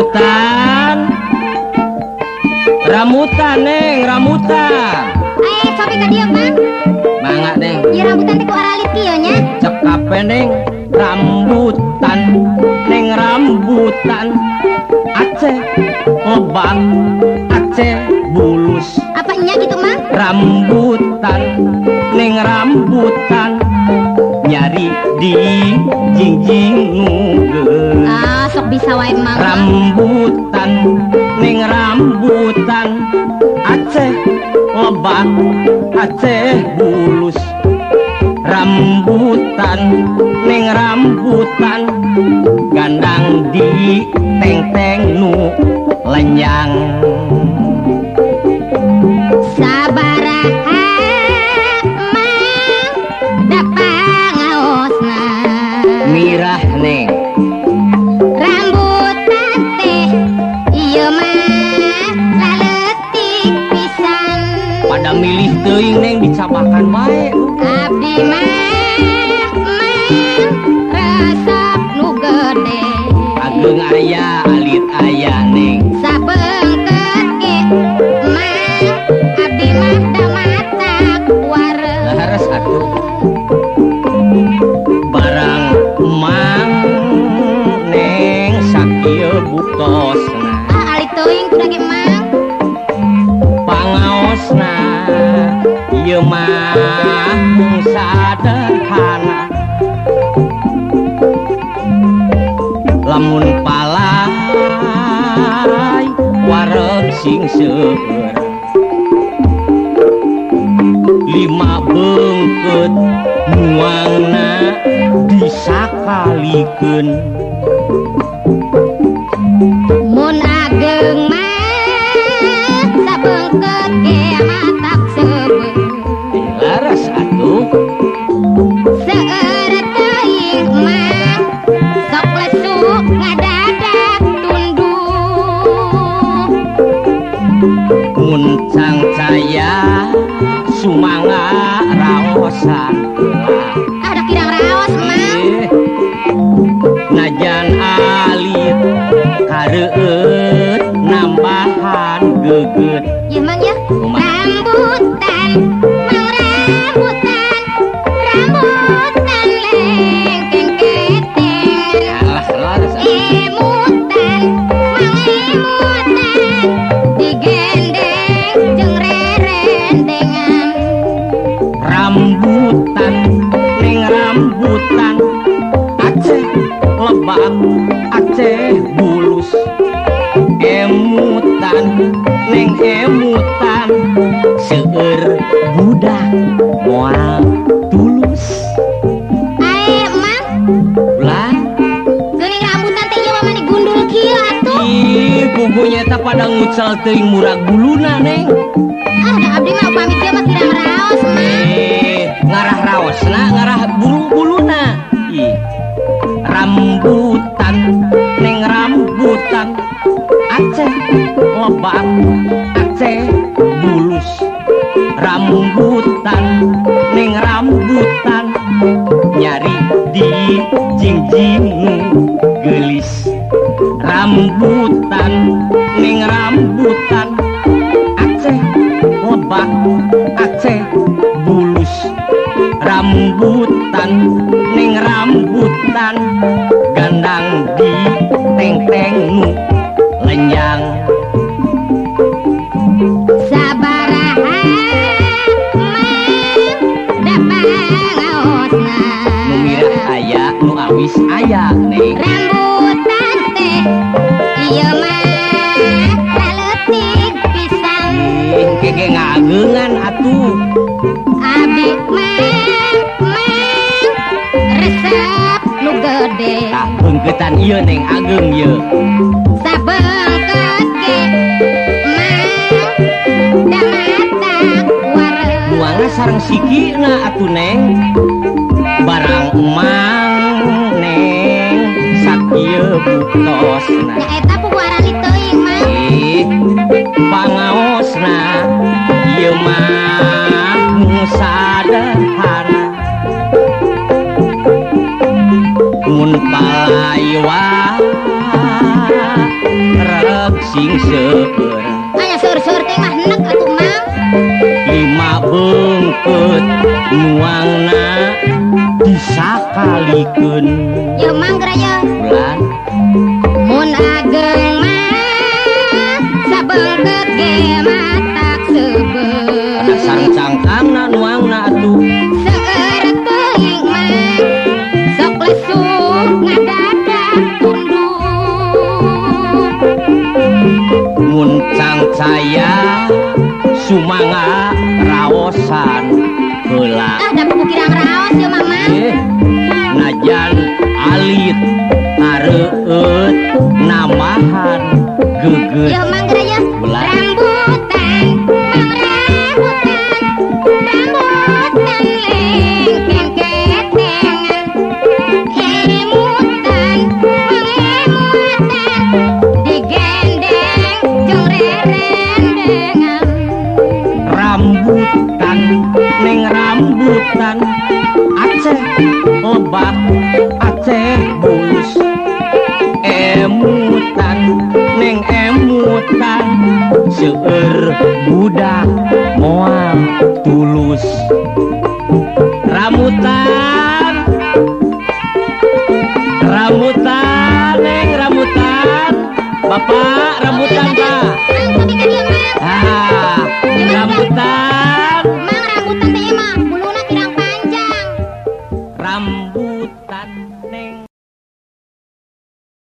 Rambutan. Rambutan neng, rambutan. Eh, sampai ka dieu, Mang. Mangga neng. Ieu rambutan teh ku aralit kieu nya. Cekap neng, rambutan, neng rambutan. Aceh lebak, Aceh bulus. Apa nya gitu, Mang? Rambutan, neng rambutan. Nyari di jingjing nugeus. Ah, sok bisa wae Mang. Rambutan, neng rambutan. Aceh lebak, Aceh bulus. Rambutan, neng rambutan. Gandang di teng-teng nu lenyang. Sabaraha Mang da pangaosna. Mirah neng. Rambutan teh ieu mah laletik pisan. Pada milih teuing neng dicabakan bae. Abdi mah Mang resep nu gede. Ageung aya alit aya neng. Sabeungkeut ge Mang abdi mah da matak wareg. Leres atuh. Barang Mang neng sakieu buktosna. Ah, alit teuing kuda ge Mang. Pangaosna ieu mah mung saderhana. Lamun palai wareg sing seueur. 5 beungkeut muangna disakalikeun. Mun ageung mah sabeungkeut ge matak seueur. Laras atuh. Seueur teuing mah sok lesu ngadadak tunduk. Mun cangcaya sumangga raosan. Ah, da kirang raos Mang. Najan alit kareueut nambahan geget. Ieu Mang ya. Rambutan, Mang rambutan, rambutan lengkeng keteng. Alah, laras. Emutan, Mang emutan, digendeng jeung rerendengan. Rambutan, neng rambutan. Aceh lebak, Aceh bulus. Emutan, neng emutan. Seueur budak moal tulus. Ae Mang, ulah. Geuning rambutan teh ieu mah mani gundul kieu atuh. Ih, kubunya eta pada ngucal teuing murag buluna neng. Ah, da abdi mah upami kieu mah kirang raos Mang. Ngarah raosna, ngarah bulu-buluna. Ih. Rambutan, neng rambutan. Aceh lebak, Aceh bulus. Rambutan, neng rambutan. Nyari di jingjing nu geulis. Rambutan, neng rambutan. Aceh lebak, Aceh bulus. Rambutan, neng rambutan. Gandang di teng-teng nu lenyang. Sabaraha Mang da pangaosna. Nu mirah aya, nu awis aya neng. Rambutan teh ieu mah laletik pisan. Ih, kege ngageungan atuh. Abdi mah Mang resep nu gede. Tah beungkeutan ieu neng ageung ieu. Sabeungkeut ge Mang da matak wareg. Buangna sareng sikina atuh neng. Barang Mang neng sakieu buktosna. Nya eta pugu aralit teuing Mang. Ih, pangaosna ieu mah mung saderhana. Mun palai Sing seueur aya seueur-seueur teh mah enek atuh Mang. Lima beungkeut nuangna disakalikeun. Yeuh Mang geura yeuh. Bulan mun ageng mah sabeungkeut ge matak seubeuh. Kana sangcangkangna nuangna atuh. Seueur teuing mah sok lesu ngadadak tunduk. Mun cangcaya sumangga raosan heula. Ah da kukirang raos yeuh Mama. Najan alit areueut namahan geugeuh. Yeuh Mang geura yeuh. Rambutan Mang rambutan, rambutan lengkeng ketengan. Emutan Mang emutan digendeng jeung rerendengan. Rambutan neng rambutan Aceh lebak Aceh bulus. Emutan neng emutan seueur budak moal tulus. Rambutan rambutan neng rambutan bapak.